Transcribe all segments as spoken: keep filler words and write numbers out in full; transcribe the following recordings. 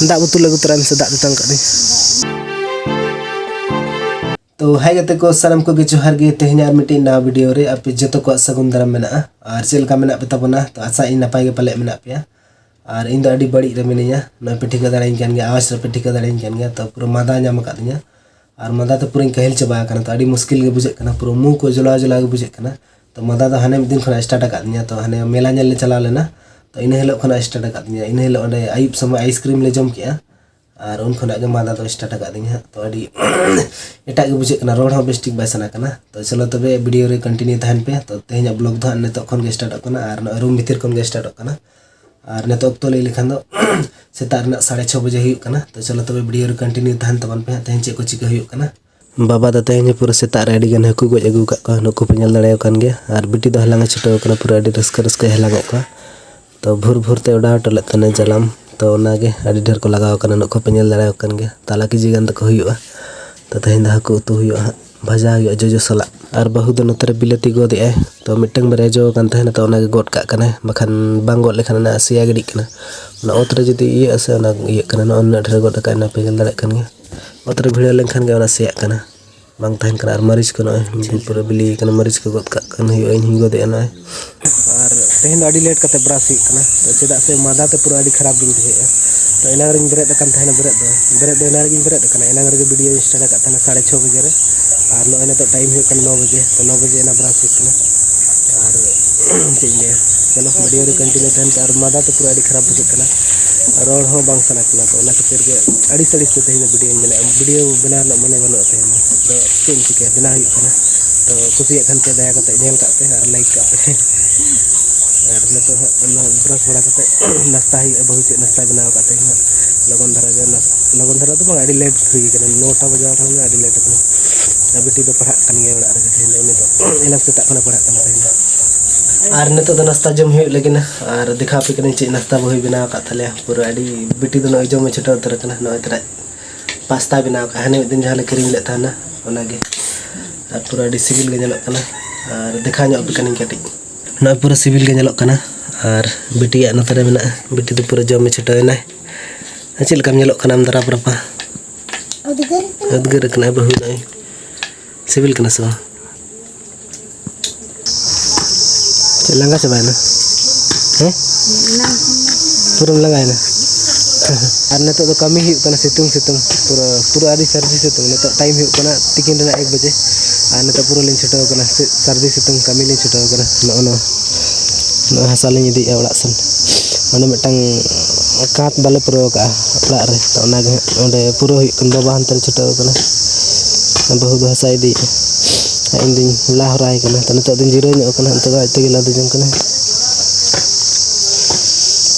ᱫᱟᱜ ᱵᱳᱛᱚᱞ ᱟᱹᱜᱩ ᱛᱚᱨᱟᱭ ᱢᱮᱥᱮ, ᱫᱟᱜ ᱛᱮᱛᱟᱝ ᱠᱟᱜ ᱫᱤᱧ᱾ ᱛᱚ ᱦᱟᱭ ᱜᱟᱛᱮ ᱠᱚ, ᱥᱟᱱᱟᱢ ᱠᱚᱜᱮ ᱡᱚᱦᱟᱨ ᱜᱮ᱾ ᱛᱮᱦᱮᱧ ᱟᱨ ᱢᱤᱫᱴᱤᱡ ᱱᱟᱣᱟ ᱵᱷᱤᱰᱤᱭᱳ ᱨᱮ ᱟᱯᱮ ᱡᱚᱛᱚ ᱠᱚᱣᱟᱜ ᱥᱟᱹᱜᱩᱱ ᱫᱟᱨᱟᱢ ᱢᱮᱱᱟᱜᱼᱟ᱾ ᱟᱨ ᱪᱮᱫ ᱞᱮᱠᱟ ᱢᱮᱱᱟᱜ ᱯᱮ ᱛᱟᱵᱚᱱᱟ? ᱛᱚ ᱟᱥᱟ ᱤᱧ ᱱᱟᱯᱟᱭ ᱜᱮ ᱯᱟᱞᱮᱫ ᱢᱮᱱᱟᱜ ᱯᱮᱭᱟ᱾ ᱟᱨ ᱤᱧ ᱫᱚ ᱟᱹᱰᱤ ᱵᱟᱹᱲᱤᱡ ᱨᱮ ᱢᱤᱱᱟᱹᱧᱟ, ᱱᱚᱜᱼᱚᱭ ᱯᱮ ᱴᱷᱤᱠᱟᱹ ᱫᱟᱲᱮᱭᱟᱹᱧ ᱠᱟᱱ ᱜᱮᱭᱟ, ᱟᱣᱟᱡᱽ ᱨᱮ ᱯᱮ ᱴᱷᱤᱠᱟᱹ ᱫᱟᱲᱮᱭᱟᱹᱧ ᱠᱟᱱ ᱜᱮᱭᱟ᱾ ᱛᱚ ᱯᱩᱨᱟᱹ ᱢᱟᱫᱟ ᱧᱟᱢ ᱟᱠᱟᱫᱤᱧᱟ᱾ ᱟᱨ ᱢᱟᱫᱟ ᱛᱮ ᱯᱩᱨᱟᱹᱧ ᱠᱟᱹᱦᱤᱞ ᱪᱟᱵᱟ ᱟᱠᱟᱱᱟ᱾ ᱛᱚ ᱟᱹᱰᱤ ᱢᱩᱥᱠᱤᱞ ᱜᱮ ᱵᱩᱡᱷᱟᱹᱜ ᱠᱟᱱᱟ, ᱯᱩᱨᱟᱹ ᱢᱩ ᱠᱚ ᱡᱚᱞᱟᱣ ᱡᱚᱞᱟᱣ ᱜᱮ ᱵᱩᱡᱷᱟᱹᱜ ᱠᱟᱱᱟ᱾ ᱛᱚ ᱢᱟᱫᱟ ᱫᱚ ᱦᱟᱱᱮ ᱢᱤᱫ ᱫᱤᱱ ᱠᱷᱚᱱᱟᱜ ᱥᱴᱟᱨᱴ ᱟᱠᱟᱫᱤᱧᱟ᱾ ᱛᱚ ᱦᱟᱱᱮ ᱢᱮᱞᱟ ᱧᱮᱞ ᱞᱮ ᱪᱟᱞᱟᱣ ᱞᱮᱱᱟ, ᱛᱚ ᱤᱱᱟᱹ ᱦᱤᱞᱳᱜ ᱠᱷᱚᱱᱟᱜ ᱥᱴᱟᱨᱴ ᱟᱠᱟᱫᱤᱧᱟ᱾ ᱤᱱᱟᱹ ᱦᱤᱞᱳᱜ ᱚᱸᱰᱮ ᱟᱹᱭᱩᱵ ᱥᱚᱢᱚᱭ ᱟᱭᱤᱥᱠᱨᱤᱢ ᱞᱮ ᱡᱚᱢ ᱠᱮᱜᱼᱟ᱾ ᱟᱨ ᱩᱱ ᱠᱷᱚᱱᱟᱜ ᱜᱮ ᱢᱟᱫᱟ ᱫᱚ ᱥᱴᱟᱨᱴ ᱟᱠᱟᱫᱤᱧᱟ ᱦᱟᱸᱜ᱾ ᱛᱚ ᱟᱹᱰᱤ ᱮᱴᱟᱜ ᱜᱮ ᱵᱩᱡᱷᱟᱹᱜ ᱠᱟᱱᱟ, ᱨᱚᱲ ᱦᱚᱸ ᱵᱮᱥ ᱴᱷᱤᱠ ᱵᱟᱭ ᱥᱟᱱᱟ ᱠᱟᱱᱟ᱾ ᱛᱚ ᱪᱚᱞᱚ ᱛᱚᱵᱮ ᱵᱷᱤᱰᱤᱭᱳ ᱨᱮ ᱠᱚᱱᱴᱤᱱᱤᱭᱩ ᱛᱟᱦᱮᱱ ᱯᱮ᱾ ᱛᱚ ᱛᱮᱦᱮᱧᱟᱜ ᱵᱞᱚᱜ ᱫᱚ ᱦᱟᱸᱜ ᱱᱤᱛᱚᱜ ᱠᱷᱚᱱ ᱜᱮ ᱥᱴᱟᱨᱴᱚᱜ ᱠᱟᱱᱟ, ᱟᱨ ᱱᱚᱜᱼᱚᱭ ᱨᱩᱢ ᱵᱷᱤᱛᱤᱨ ᱠᱷᱚᱱ ᱜᱮ ᱥᱴᱟᱨᱴᱚᱜ ᱠᱟᱱᱟ᱾ ᱟᱨ ᱱᱤᱛᱚᱜ ᱚᱠᱛᱚ ᱞᱟᱹᱭ ᱞᱮᱠᱷᱟᱱ ᱫᱚ ᱥᱮᱛᱟᱜ ᱨᱮᱱᱟᱜ ᱥᱟᱲᱮ ᱪᱷᱚ ᱵᱟᱡᱮ ᱦᱩᱭᱩᱜ ᱠᱟᱱᱟ᱾ ᱛᱚ ᱪᱚᱞᱚ ᱛᱚᱵᱮ ᱵᱷᱤᱰᱤᱭᱳ ᱨᱮ ᱠᱚᱱᱴᱤᱱᱤᱭᱩ ᱛᱟᱦᱮᱱ ᱛᱟᱵᱚᱱ ᱯᱮ ᱦᱟᱸᱜ, ᱛᱮᱦᱮᱧ ᱪᱮᱫ ᱠᱚ ᱪᱤᱠᱟᱹ ᱦᱩᱭᱩᱜ ᱠᱟᱱᱟ᱾ ᱵᱟᱵᱟ ᱫᱚ ᱛᱮᱦᱮᱧ ᱦᱚᱸ ᱯᱩᱨᱟᱹ ᱥᱮᱛᱟᱜ ᱨᱮ ᱟᱹᱰᱤ ᱜᱟᱱ ᱦᱟᱹᱠᱩ ᱜᱚᱡ ᱟᱹᱜᱩ ᱟᱠᱟᱫ ᱠᱚᱣᱟ, ᱱᱩᱠᱩ ᱯᱮ ᱧᱮᱞ ᱫᱟᱲᱮᱭᱟᱠᱚ ᱠᱟᱱ ᱜᱮᱭᱟ᱾ ᱟᱨ ᱵᱤᱴᱤ ᱫᱚ ᱦᱟᱞᱟᱝ ᱮ ᱪᱷᱩᱴᱟᱹᱣ ᱟᱠᱟᱱᱟ, ᱯᱩᱨᱟᱹ ᱟᱹᱰᱤ ᱨᱟᱹᱥᱠᱟᱹ ᱨᱟᱹᱥᱠᱟᱹᱭ ᱦᱟᱞᱟᱝ ᱮᱫ ᱠᱚᱣᱟ᱾ ᱛᱚ ᱵᱷᱳᱨ ᱵᱷᱳᱨ ᱛᱮ ᱚᱰᱟᱣ ᱦᱚᱴᱚ ᱞᱮᱫ ᱛᱟᱦᱮᱱᱟ ᱡᱟᱞᱟᱢ, ᱛᱚ ᱚᱱᱟᱜᱮ ᱟᱹᱰᱤ ᱰᱷᱮᱨ ᱠᱚ ᱞᱟᱜᱟᱣ ᱟᱠᱟᱱᱟ, ᱱᱩᱠᱩ ᱯᱮ ᱧᱮᱞ ᱫᱟᱲᱮᱭᱟᱠᱚ ᱠᱟᱱ ᱜᱮᱭᱟ᱾ ᱛᱟᱞᱟ ᱠᱮᱡᱤ ᱜᱟᱱ ᱫᱚᱠᱚ ᱦᱩᱭᱩᱜᱼᱟ᱾ ᱛᱚ ᱛᱮᱦᱮᱧ ᱫᱚ ᱦᱟᱹᱠᱩ ᱩᱛᱩ ᱦᱩᱭᱩᱜᱼᱟ ᱦᱟᱸᱜ, ᱵᱷᱟᱡᱟ ᱦᱩᱭᱩᱜᱼᱟ ᱡᱚᱡᱚ ᱥᱟᱞᱟᱜ᱾ ᱟᱨ ᱵᱟᱹᱦᱩ ᱫᱚ ᱱᱚᱛᱮ ᱨᱮ ᱵᱤᱞᱟᱹᱛᱤ ᱜᱚᱫ ᱮᱜᱼᱟᱭ, ᱛᱚ ᱢᱤᱫᱴᱟᱝ ᱵᱟᱨᱭᱟ ᱡᱚ ᱟᱠᱟᱱ ᱛᱟᱦᱮᱱᱟ, ᱛᱚ ᱚᱱᱟᱜᱮ ᱜᱚᱫ ᱠᱟᱜ ᱠᱟᱱᱟᱭ, ᱵᱟᱠᱷᱟᱱ ᱵᱟᱝ ᱜᱚᱫ ᱞᱮᱠᱷᱟᱱ ᱚᱱᱟ ᱥᱮᱭᱟ ᱜᱤᱰᱤᱜ ᱠᱟᱱᱟ᱾ ᱚᱱᱟ ᱚᱛ ᱨᱮ ᱡᱩᱫᱤ ᱤᱭᱟᱹᱜᱼᱟ ᱥᱮ, ᱚᱱᱟ ᱤᱭᱟᱹᱜ ᱠᱟᱱᱟ, ᱱᱚᱜᱼᱚ ᱱᱩᱱᱟᱹᱜ ᱰᱷᱮᱨ ᱜᱚᱫ ᱟᱠᱟᱫ, ᱚᱱᱟ ᱯᱮ ᱧᱮᱞ ᱫᱟᱲᱮᱭᱟᱜ ᱠᱟᱱ ᱜᱮᱭᱟ᱾ ᱚᱛ ᱨᱮ ᱵᱷᱤᱲᱟᱹᱣ ᱞᱮᱱᱠᱷᱟᱱ ᱜᱮ ᱚᱱᱟ ᱥᱮᱭᱟᱜ ᱠᱟᱱᱟ, ᱵᱟᱝ ᱛᱟᱦᱮᱱ ᱠᱟᱱᱟ᱾ ᱟᱨ ᱢᱟᱹᱨᱤᱪ ᱠᱚ ᱱᱚᱜᱼᱚᱭ ᱯᱩᱨᱟᱹ ᱵᱤᱞᱤ ᱠᱟᱱᱟ, ᱢᱟᱹᱨᱤᱪ ᱠᱚ ᱜᱚᱫ ᱠᱟᱜ ᱠᱟᱱ ᱦᱩᱭᱩᱜᱼᱟ, ᱤᱧ ᱦᱚᱧ ᱜᱚᱫᱮᱜᱼᱟ ᱱᱚᱜᱼᱚᱭ᱾ ᱟᱨ ᱛᱮᱦᱮᱧ ᱫᱚ ᱟᱹᱰᱤ ᱞᱮᱴ ᱠᱟᱛᱮ ᱵᱨᱟᱥ ᱦᱩᱭᱩᱜ ᱠᱟᱱᱟ, ᱛᱚ ᱪᱮᱫᱟᱜ ᱥᱮ ᱢᱟᱫᱟ ᱛᱮ ᱯᱩᱨᱟᱹ ᱟᱹᱰᱤ ᱠᱷᱟᱨᱟᱯ ᱜᱤᱧ ᱵᱩᱡᱷᱟᱹᱣᱮᱫᱼᱟ᱾ ᱛᱚ ᱮᱱᱟᱝ ᱨᱤᱧ ᱵᱮᱨᱮᱫ ᱟᱠᱟᱱ ᱛᱟᱦᱮᱱᱟ, ᱵᱮᱨᱮᱫ ᱫᱚ ᱵᱮᱨᱮᱫ ᱫᱚ ᱮᱱᱟᱝ ᱨᱮᱜᱤᱧ ᱵᱮᱨᱮᱫ ᱟᱠᱟᱱᱟ, ᱮᱱᱟᱝ ᱨᱮᱜᱮ ᱵᱷᱤᱰᱤᱭᱳᱧ ᱥᱴᱟᱨᱴ ᱟᱠᱟᱫ ᱛᱟᱦᱮᱱᱟ ᱥᱟᱲᱮ ᱪᱷᱚ ᱵᱟᱡᱮ ᱨᱮ᱾ ᱟᱨ ᱱᱚᱜᱼᱚᱭ ᱱᱤᱛᱚᱜ ᱴᱟᱭᱤᱢ ᱦᱩᱭᱩᱜ ᱠᱟᱱᱟ ᱱᱚ ᱵᱟᱡᱮ, ᱛᱚ ᱱᱚ ᱵᱟᱡᱮ ᱮᱱᱟ ᱵᱨᱟᱥ ᱦᱩᱭᱩᱜ ᱠᱟᱱᱟ᱾ ᱟᱨ ᱪᱮᱫ ᱤᱧ ᱞᱟᱹᱭᱟ, ᱪᱚᱞᱚ ᱵᱷᱤᱰᱤᱭᱳ ᱨᱮ ᱠᱚᱱᱴᱤᱱᱤᱭᱩ ᱛᱟᱦᱮᱱ ᱯᱮ᱾ ᱟᱨ ᱢᱟᱫᱟ ᱛᱮ ᱯᱩᱨᱟᱹ ᱟᱹᱰᱤ ᱠᱷᱟᱨᱟᱯ ᱵᱩᱡᱷᱟᱹᱜ ᱠᱟᱱᱟ, ᱨᱚᱲ ᱦᱚᱸ ᱵᱟᱝ ᱥᱟᱱᱟ ᱠᱟᱱᱟ᱾ ᱛᱚ ᱚᱱᱟ ᱠᱷᱟᱹᱛᱤᱨ ᱜᱮ ᱟᱹᱲᱤᱥ ᱟᱹᱲᱤᱥ ᱛᱮ ᱛᱮᱦᱮᱧ ᱫᱚ ᱵᱷᱤᱰᱤᱭᱳᱧ ᱵᱮᱱᱟᱣᱮᱫᱼᱟ, ᱵᱷᱤᱰᱤᱭᱳ ᱵᱮᱱᱟᱣ ᱨᱮᱱᱟᱜ ᱢᱚᱱᱮ ᱵᱟᱹᱱᱩᱜᱼᱟ ᱛᱮᱦᱮᱧ ᱫᱚ᱾ ᱟᱫᱚ ᱪᱮᱫ ᱮᱢ ᱪᱤᱠᱟᱹᱭᱟ, ᱵᱮᱱᱟᱣ ᱦᱩᱭᱩᱜ ᱠᱟᱱᱟ᱾ ᱛᱚ ᱠᱩᱥᱤᱭᱟᱜ ᱠᱷᱟᱱ ᱯᱮ ᱫᱟᱭᱟ ᱠᱟᱛᱮ ᱧᱮᱞ ᱠᱟᱜ ᱯᱮ ᱟᱨ ᱞᱟᱭᱤᱠ ᱠᱟᱜ ᱯᱮ᱾ ᱟᱨ ᱱᱤᱛᱚᱜ ᱦᱟᱸᱜ ᱚᱱᱟ ᱵᱨᱟᱥ ᱵᱟᱲᱟ ᱠᱟᱛᱮ ᱱᱟᱥᱛᱟ ᱦᱩᱭᱩᱜᱼᱟ, ᱵᱟᱹᱦᱩ ᱪᱮᱫ ᱱᱟᱥᱛᱟᱭ ᱵᱮᱱᱟᱣ ᱟᱠᱟᱫ ᱛᱮᱦᱮᱧ ᱦᱟᱸᱜ᱾ ᱞᱚᱜᱚᱱ ᱫᱷᱟᱨᱟ ᱜᱮ ᱱᱟᱥ-, ᱞᱚᱜᱚᱱ ᱫᱷᱟᱨᱟ ᱫᱚ ᱵᱟᱝ, ᱟᱹᱰᱤ ᱞᱮᱴ ᱦᱩᱭ ᱠᱟᱱᱟ, ᱱᱚᱴᱟ ᱵᱟᱡᱟᱣ ᱠᱟᱱᱟ, ᱟᱹᱰᱤ ᱞᱮᱴ ᱠᱟᱱᱟ᱾ ᱟᱨ ᱵᱤᱴᱤ ᱫᱚ ᱯᱟᱲᱦᱟᱜ ᱠᱟᱱ ᱜᱮᱭᱟ ᱚᱲᱟᱜ ᱨᱮᱜᱮ ᱛᱮᱦᱮᱧ ᱫᱚ, ᱩᱱᱤ ᱫᱚ ᱮᱱᱟᱝ ᱥᱮᱛᱟᱜ ᱠᱷᱚᱱᱮ ᱯᱟᱲᱦᱟᱜ ᱠᱟᱱᱟ ᱛᱮᱦᱮᱧ ᱫᱚ᱾ ᱟᱨ ᱱᱤᱛᱚᱜ ᱫᱚ ᱱᱟᱥᱛᱟ ᱡᱚᱢ ᱦᱩᱭᱩᱜ ᱞᱟᱹᱜᱤᱫ ᱱᱟ, ᱟᱨ ᱫᱮᱠᱷᱟᱣ ᱟᱯᱮ ᱠᱟᱹᱱᱟᱹᱧ ᱪᱮᱫ ᱱᱟᱥᱛᱟ ᱵᱟᱹᱦᱩᱭ ᱵᱮᱱᱟᱣ ᱟᱠᱟᱫ ᱛᱟᱞᱮᱭᱟ᱾ ᱯᱩᱨᱟᱹ ᱟᱹᱰᱤ, ᱵᱤᱴᱤ ᱫᱚ ᱱᱚᱜᱼᱚᱭ ᱡᱚᱢ ᱮ ᱪᱷᱩᱴᱟᱹᱣ ᱩᱛᱟᱹᱨ ᱟᱠᱟᱱᱟ᱾ ᱱᱚᱜᱼᱚᱭ ᱛᱚᱨᱟ ᱯᱟᱥᱛᱟᱭ ᱵᱮᱱᱟᱣ ᱟᱠᱟᱫᱼᱟ, ᱦᱟᱱᱮ ᱢᱤᱫ ᱫᱤᱱ ᱡᱟᱦᱟᱸ ᱞᱮ ᱠᱤᱨᱤᱧ ᱞᱮᱫ ᱛᱟᱦᱮᱱᱟ, ᱚᱱᱟᱜᱮ᱾ ᱟᱨ ᱯᱩᱨᱟᱹ ᱟᱹᱰᱤ ᱥᱤᱵᱤᱞ ᱜᱮ ᱧᱮᱞᱚᱜ ᱠᱟᱱᱟ᱾ ᱟᱨ ᱫᱮᱠᱷᱟᱣ ᱧᱚᱜ ᱟᱯᱮ ᱠᱟᱹᱱᱟᱹᱧ ᱠᱟᱹᱴᱤᱡ, ᱱᱚᱜᱼᱚᱭ ᱯᱩᱨᱟᱹ ᱥᱤᱵᱤᱞ ᱜᱮ ᱧᱮᱞᱚᱜ ᱠᱟᱱᱟ᱾ ᱟᱨ ᱵᱤᱴᱤᱭᱟᱜ ᱱᱚᱛᱮ ᱨᱮ ᱢᱮᱱᱟᱜᱼᱟ, ᱵᱤᱴᱤ ᱫᱚ ᱯᱩᱨᱟᱹ ᱡᱚᱢ ᱮ ᱪᱷᱩᱴᱟᱹᱣ ᱮᱱᱟᱭ᱾ ᱪᱮᱫ ᱞᱮᱠᱟᱢ ᱧᱮᱞᱚᱜ ᱠᱟᱱᱟ ᱟᱢ ᱫᱚ ᱨᱟᱯ ᱨᱟᱯᱟ? ᱩᱫᱽᱜᱟᱹᱨ ᱠᱟᱱᱟ᱾ ᱩᱫᱽᱜᱟᱹᱨ ᱠᱟᱱᱟᱭ ᱵᱟᱹᱦᱩ ᱫᱚ᱾ ᱥᱤᱵᱤᱞ ᱠᱟᱱᱟ ᱥᱮ ᱵᱟᱝ? ᱪᱮᱫ ᱞᱟᱸᱜᱟ ᱪᱟᱵᱟᱭᱮᱱᱟ? ᱦᱮᱸ? ᱯᱩᱨᱟᱹᱢ ᱞᱟᱸᱜᱟᱭᱮᱱᱟ? ᱟᱨ ᱱᱤᱛᱚᱜ ᱫᱚ ᱠᱟᱹᱢᱤ ᱦᱩᱭᱩᱜ ᱠᱟᱱᱟ ᱥᱤᱛᱩᱝ ᱥᱤᱛᱩᱝ, ᱯᱩᱨᱟᱹ, ᱯᱩᱨᱟᱹ ᱟᱹᱰᱤ ᱥᱟᱹᱨᱫᱤ ᱥᱤᱛᱩᱝ᱾ ᱱᱤᱛᱚᱜ ᱴᱟᱭᱤᱢ ᱦᱩᱭᱩᱜ ᱠᱟᱱᱟ ᱛᱤᱠᱤᱱ ᱨᱮᱱᱟᱜ ᱮᱠ ᱵᱟᱡᱮ, ᱟᱨ ᱱᱤᱛᱚᱜ ᱯᱩᱨᱟᱹ ᱞᱤᱧ ᱪᱷᱩᱴᱟᱹᱣ ᱠᱟᱱᱟ ᱥᱮ-, ᱥᱟᱹᱨᱫᱤ ᱥᱤᱛᱩᱝ ᱠᱟᱹᱢᱤ ᱞᱤᱧ ᱪᱷᱩᱴᱟᱹᱣ ᱠᱟᱱᱟ᱾ ᱱᱚᱜᱼᱚ ᱱᱚᱣᱟ, ᱱᱚᱜᱼᱚᱭ ᱦᱟᱥᱟ ᱞᱤᱧ ᱤᱫᱤᱭᱮᱫᱼᱟ ᱚᱲᱟᱜ ᱥᱮᱱ᱾ ᱚᱸᱰᱮ ᱢᱤᱫᱴᱟᱝ ᱠᱟᱸᱛ ᱵᱟᱞᱮ ᱯᱩᱨᱟᱹᱣ ᱠᱟᱜᱼᱟ ᱚᱲᱟᱜ ᱨᱮ, ᱛᱚ ᱚᱱᱟᱜᱮ ᱦᱟᱸᱜ ᱚᱸᱰᱮ ᱯᱩᱨᱟᱹᱣ ᱦᱩᱭᱩᱜ ᱠᱟᱱᱟ᱾ ᱵᱟᱵᱟ ᱦᱟᱱᱛᱮ ᱨᱮ ᱪᱷᱩᱴᱟᱹᱣ ᱠᱟᱱᱟ, ᱵᱟᱹᱦᱩ ᱫᱚ ᱦᱟᱥᱟ ᱤᱫᱤᱭᱮᱫᱼᱟ, ᱟᱨ ᱤᱧ ᱫᱩᱧ ᱞᱟ ᱦᱚᱨᱟᱭ ᱠᱟᱱᱟ᱾ ᱛᱚ ᱱᱤᱛᱚᱜ ᱫᱚᱧ ᱡᱤᱨᱟᱹᱣ ᱧᱚᱜ ᱠᱟᱱᱟ, ᱱᱤᱛᱚᱜ ᱫᱚ ᱟᱡ ᱛᱮᱜᱮ ᱞᱟᱫᱮ ᱡᱚᱝ ᱠᱟᱱᱟᱭ᱾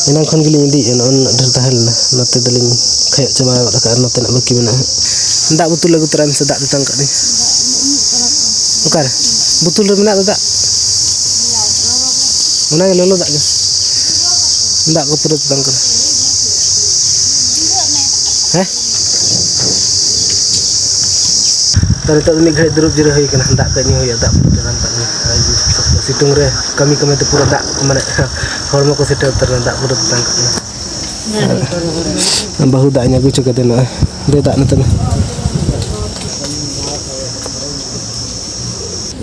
ᱮᱱᱟᱝ ᱠᱷᱚᱱ ᱜᱮᱞᱤᱧ ᱤᱫᱤᱭᱮᱫᱼᱟ, ᱱᱚᱜᱼᱚ ᱱᱩᱱᱟᱹᱜ ᱰᱷᱮᱨ ᱛᱟᱦᱮᱸ ᱞᱮᱱᱟ, ᱱᱚᱛᱮ ᱫᱚᱞᱤᱧ ᱠᱷᱟᱭᱚᱜ ᱪᱟᱵᱟ ᱜᱚᱫ ᱠᱟᱜᱼᱟ, ᱟᱨ ᱱᱚᱛᱮᱱᱟᱜ ᱵᱟᱹᱠᱤ ᱢᱮᱱᱟᱜᱼᱟ᱾ ᱫᱟᱜ ᱵᱳᱛᱚᱞ ᱟᱹᱜᱩ ᱛᱚᱨᱟᱭ ᱢᱮᱥᱮ, ᱫᱟᱜ ᱛᱮᱛᱟᱝ ᱠᱟᱜ ᱞᱤᱧ᱾ ᱚᱠᱟᱨᱮ? ᱵᱳᱛᱚᱞ ᱨᱮ ᱢᱮᱱᱟᱜ ᱫᱚ ᱫᱟᱜ᱾ ᱚᱱᱟᱜᱮ ᱞᱚᱞᱚ ᱫᱟᱜ ᱜᱮ᱾ ᱫᱟᱜ ᱠᱚ ᱯᱩᱨᱟᱹ ᱛᱮᱛᱟᱝ ᱠᱟᱱᱟ᱾ ᱦᱮᱸ? ᱛᱚ, ᱱᱤᱛᱚᱜ ᱫᱚ ᱢᱤᱫ ᱜᱷᱟᱹᱲᱤᱡ ᱫᱩᱲᱩᱵ ᱡᱤᱨᱟᱹᱣ ᱦᱩᱭ ᱠᱟᱱᱟ, ᱫᱟᱜ ᱠᱟᱹᱡ ᱧᱩ ᱦᱩᱭᱩᱜᱼᱟ, ᱫᱟᱜ ᱯᱩᱨᱟᱹ ᱛᱮᱛᱟᱝ ᱠᱟᱱᱟ᱾ ᱟᱨ ᱥᱤᱛᱩᱝ ᱨᱮ ᱠᱟᱹᱢᱤ ᱠᱟᱹᱢᱤ ᱛᱮ ᱯᱩᱨᱟᱹ ᱫᱟᱜ, ᱢᱟᱱᱮ, ᱦᱚᱲᱢᱚ ᱠᱚ ᱥᱮᱴᱮᱨ ᱩᱛᱟᱹᱨ ᱮᱱᱟ, ᱫᱟᱜ ᱯᱩᱨᱟᱹ ᱛᱮᱛᱟᱝ ᱠᱟᱱᱟ᱾ ᱵᱟᱹᱦᱩ ᱫᱟᱜ ᱤᱧ ᱟᱹᱜᱩ ᱦᱚᱪᱚ ᱠᱟᱫᱮ ᱱᱚᱜᱼᱚᱭ᱾ ᱫᱮ ᱫᱟᱜ ᱱᱚᱛᱮ ᱢᱮ᱾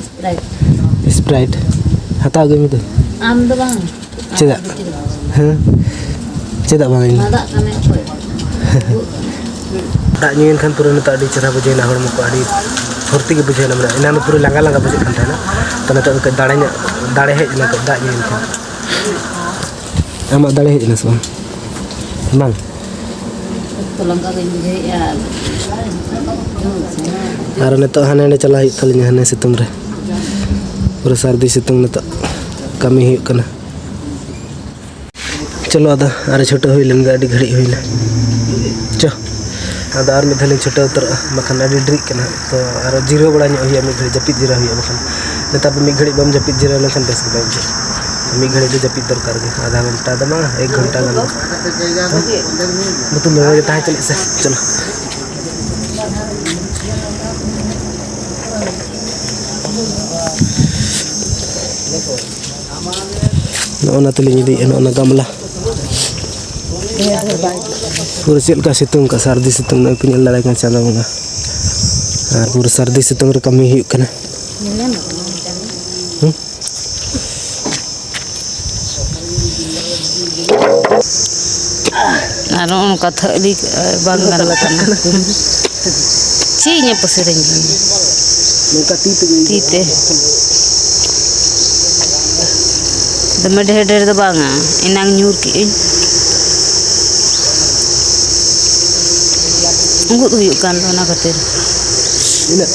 ᱥᱯᱨᱟᱭᱤᱴ᱾ ᱥᱯᱨᱟᱭᱤᱴ᱾ ᱦᱟᱛᱟᱣ ᱟᱹᱜᱩᱭ ᱢᱮ ᱛᱚ᱾ ᱟᱢ ᱫᱚ ᱵᱟᱝ᱾ ᱪᱮᱫᱟᱜ? ᱦᱮᱸ? ᱪᱮᱫᱟᱜ ᱵᱟᱝ ᱤᱧ? ᱢᱟᱫᱟᱜ ᱠᱟᱱᱟᱭ ᱚᱠᱚᱭ? ᱫᱟᱜ ᱧᱩᱭᱮᱱ ᱠᱷᱟᱱ ᱯᱩᱨᱟᱹ ᱱᱤᱛᱚᱜ ᱟᱹᱰᱤ ᱪᱮᱦᱨᱟ ᱵᱩᱡᱷᱟᱹᱣᱮᱱᱟ, ᱦᱚᱲᱢᱚ ᱠᱚ ᱟᱹᱰᱤ ᱯᱷᱩᱨᱛᱤ ᱜᱮ ᱵᱩᱡᱷᱟᱹᱣᱮᱱᱟ᱾ ᱢᱟᱱᱮ ᱮᱱᱟᱝ ᱫᱚ ᱯᱩᱨᱟᱹ ᱞᱟᱸᱜᱟ ᱞᱟᱸᱜᱟ ᱵᱩᱡᱷᱟᱹᱜ ᱠᱟᱱ ᱛᱟᱦᱮᱱᱟ, ᱛᱚ ᱱᱤᱛᱚᱜ ᱫᱚ ᱠᱟᱹᱡ ᱫᱟᱲᱮ ᱧᱚᱜ, ᱫᱟᱲᱮ ᱦᱮᱡ ᱮᱱᱟ ᱠᱟᱹᱡ ᱫᱟᱜ ᱧᱩᱭᱮᱱ ᱠᱷᱟᱱ᱾ ᱟᱢᱟᱜ ᱫᱟᱲᱮ ᱦᱮᱡ ᱮᱱᱟ ᱥᱮ ᱵᱟᱝ? ᱵᱟᱝ? ᱚᱠᱛᱚ ᱞᱟᱸᱜᱟ ᱜᱤᱧ ᱵᱩᱡᱷᱟᱹᱣᱮᱫᱼᱟ᱾ ᱟᱨ ᱱᱤᱛᱚᱜ ᱦᱟᱱᱮ ᱦᱟᱸᱰᱮ ᱪᱟᱞᱟᱜ ᱦᱩᱭᱩᱜ ᱛᱟᱹᱞᱤᱧᱟ, ᱦᱟᱱᱮ ᱥᱤᱛᱩᱝ ᱨᱮ, ᱯᱩᱨᱟᱹ ᱥᱟᱹᱨᱫᱤ ᱥᱤᱛᱩᱝ ᱱᱤᱛᱚᱜ ᱠᱟᱹᱢᱤ ᱦᱩᱭᱩᱜ ᱠᱟᱱᱟ᱾ ᱪᱚᱞᱚ ᱟᱫᱚ ᱟᱨ ᱪᱷᱩᱴᱟᱹᱣ ᱦᱩᱭ ᱞᱮᱱ ᱜᱮ, ᱟᱹᱰᱤ ᱜᱷᱟᱹᱲᱤᱡ ᱦᱩᱭᱱᱟ᱾ ᱪᱚ, ᱟᱫᱚ ᱟᱨ ᱢᱤᱫ ᱫᱷᱟᱣ ᱞᱤᱧ ᱪᱷᱩᱴᱟᱹᱣ ᱩᱛᱟᱹᱨᱚᱜᱼᱟ, ᱵᱟᱠᱷᱟᱱ ᱟᱹᱰᱤ ᱰᱮᱨᱤᱜ ᱠᱟᱱᱟ ᱦᱟᱸᱜ᱾ ᱛᱚ ᱟᱨ ᱡᱤᱨᱟᱹᱣ ᱵᱟᱲᱟ ᱧᱚᱜ ᱦᱩᱭᱩᱜᱼᱟ, ᱢᱤᱫ ᱜᱷᱟᱹᱲᱤᱡ ᱡᱟᱹᱯᱤᱫ ᱡᱤᱨᱟᱹᱣ ᱦᱩᱭᱩᱜᱼᱟ, ᱵᱟᱠᱷᱟᱱ ᱱᱮᱛᱟᱨ ᱫᱚ ᱢᱤᱫ ᱜᱷᱟᱹᱲᱤᱡ ᱵᱟᱢ ᱡᱟᱹᱯᱤᱫ ᱡᱤᱨᱟᱹᱣ ᱞᱮᱱᱠᱷᱟᱱ ᱵᱮᱥ ᱜᱮ ᱵᱟᱭ ᱵᱩᱡᱷᱟᱹᱜᱼᱟ᱾ ᱢᱤᱫ ᱜᱷᱟᱹᱲᱤᱡ ᱫᱚ ᱡᱟᱹᱯᱤᱫ ᱫᱚᱨᱠᱟᱨ ᱜᱮ, ᱟᱫᱷᱟ ᱜᱷᱚᱱᱴᱟ ᱫᱚ ᱵᱟᱝ, ᱮᱠ ᱜᱷᱚᱱᱴᱟ ᱜᱟᱱ ᱫᱚ᱾ ᱦᱮᱸ? ᱵᱟᱹᱛᱩᱞ ᱞᱚᱞᱚ ᱜᱮ ᱛᱟᱦᱮᱸ ᱦᱚᱪᱚᱱᱤᱡ ᱥᱮ, ᱪᱚᱞᱚ᱾ ᱱᱚᱜᱼᱚ ᱱᱟ ᱛᱮᱞᱤᱧ ᱤᱫᱤᱭᱮᱫᱼᱟ, ᱱᱚᱜᱼᱚ ᱱᱟ ᱜᱟᱢᱞᱟ᱾ ᱯᱩᱨᱟᱹ ᱪᱮᱫ ᱞᱮᱠᱟ ᱥᱤᱛᱩᱝ ᱠᱟᱜ, ᱥᱟᱹᱨᱫᱤ ᱥᱤᱛᱩᱝ, ᱱᱚᱜᱼᱚᱭ ᱯᱮ ᱧᱮᱞ ᱫᱟᱲᱮᱭᱟᱜ ᱠᱟᱱᱟ ᱪᱟᱸᱫᱳ ᱵᱚᱸᱜᱟ᱾ ᱟᱨ ᱯᱩᱨᱟᱹ ᱥᱟᱹᱨᱫᱤ ᱥᱤᱛᱩᱝ ᱨᱮ ᱠᱟᱹᱢᱤ ᱦᱩᱭᱩᱜ ᱠᱟᱱᱟ᱾ ᱦᱩᱸ? ᱟᱨ ᱱᱚᱜᱼᱚ ᱱᱚᱝᱠᱟ ᱛᱷᱟᱹᱞᱤ ᱵᱟᱝ ᱜᱟᱱᱚᱜ ᱠᱟᱱᱟ᱾ ᱪᱮᱫ ᱤᱧ ᱯᱟᱹᱥᱤᱨᱟᱹᱧ ᱠᱟᱱᱟ? ᱱᱚᱝᱠᱟ ᱛᱤ ᱛᱮᱜᱮ ᱛᱤ ᱛᱮ᱾ ᱫᱚᱢᱮ ᱰᱷᱮᱨ ᱰᱷᱮᱨ ᱫᱚ ᱵᱟᱝᱟ, ᱮᱱᱟᱝ ᱧᱩᱨ ᱠᱮᱜᱼᱟᱹᱧ᱾ ᱩᱸᱜᱩᱫ ᱦᱩᱭᱩᱜ ᱠᱟᱱ ᱫᱚ ᱚᱱᱟ ᱠᱷᱟᱹᱛᱤᱨ᱾ ᱤᱱᱟᱹᱜ?